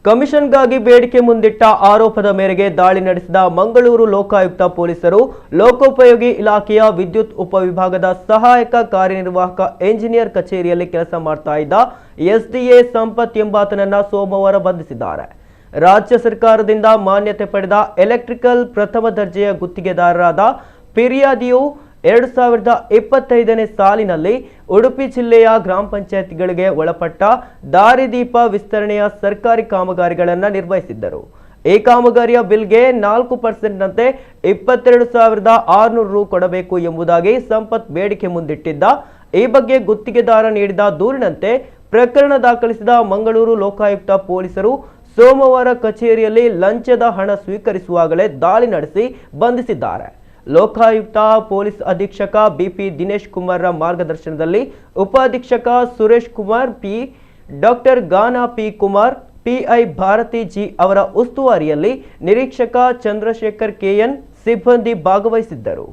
ಕಮಿಷನ್ಗಾಗಿ ಬೇಡಿಕೆ ಮುಂದಿಟ್ಟ ಆರೋಪದ ಮೇರೆಗೆ ದಾಳಿ ನಡೆಸಿದ ಮಂಗಳೂರು ಲೋಕಾಯುಕ್ತ ಪೊಲೀಸರು ಲೋಕೋಪಯೋಗಿ ಇಲಾಖೆಯ ವಿದ್ಯುತ್ ಉಪವಿಭಾಗದ ಸಹಾಯಕ ಕಾರ್ಯನಿರ್ವಾಹಕ ಎಂಜಿನಿಯರ್ ಕಚೇರಿಯಲ್ಲಿ ಕೆಲಸ ಮಾಡ್ತಾ ಇದ್ದ ಎಸ್ಡಿಎ ಸಂಪತ್ ಎಂಬಾತನನ್ನ ಸೋಮವಾರ ಬಂಧಿಸಿದ್ದಾರೆ. ರಾಜ್ಯ ಸರ್ಕಾರದಿಂದ ಮಾನ್ಯತೆ ಪಡೆದ ಎಲೆಕ್ಟ್ರಿಕಲ್ ಪ್ರಥಮ ದರ್ಜೆಯ ಗುತ್ತಿಗೆದಾರರಾದ ಫಿರ್ಯಾದಿಯು 2025ನೇ ಸಾಲಿನಲ್ಲಿ ಉಡುಪಿ ಜಿಲ್ಲೆಯ ಗ್ರಾಮ ಪಂಚಾಯತ್ಗಳಿಗೆ ಒಳಪಟ್ಟ ದಾರಿದೀಪ ವಿಸ್ತರಣೆಯ ಸರ್ಕಾರಿ ಕಾಮಗಾರಿಗಳನ್ನು ನಿರ್ವಹಿಸಿದ್ದರು. ಈ ಕಾಮಗಾರಿಯ ಬಿಲ್ಗೆ 4%ನಂತೆ 22,600 ರು ಕೊಡಬೇಕು ಎಂಬುದಾಗಿ ಸಂಪತ್ ಬೇಡಿಕೆ ಮುಂದಿಟ್ಟಿದ್ದ. ಈ ಬಗ್ಗೆ ಗುತ್ತಿಗೆದಾರ ನೀಡಿದ ದೂರಿನಂತೆ ಪ್ರಕರಣ ದಾಖಲಿಸಿದ ಮಂಗಳೂರು ಲೋಕಾಯುಕ್ತ ಪೊಲೀಸರು ಸೋಮವಾರ ಕಚೇರಿಯಲ್ಲಿ ಲಂಚದ ಹಣ ಸ್ವೀಕರಿಸುವಾಗಲೇ ದಾಳಿ ನಡೆಸಿ ಬಂಧಿಸಿದ್ದಾರೆ. ಲೋಕಾಯುಕ್ತ ಪೊಲೀಸ್ ಅಧೀಕ್ಷಕ ಬಿಪಿ ದಿನೇಶ್ ಕುಮಾರ್ರ ಮಾರ್ಗದರ್ಶನದಲ್ಲಿ ಉಪಾಧೀಕ್ಷಕ Suresh Kumar P, doctor Gana P Kumar, PI Bharathi G ಅವರ ಉಸ್ತುವಾರಿಯಲ್ಲಿ ನಿರೀಕ್ಷಕ ಚಂದ್ರಶೇಖರ್ ಕೆಎನ್ ಸಿಬ್ಬಂದಿ ಭಾಗವಹಿಸಿದ್ದರು.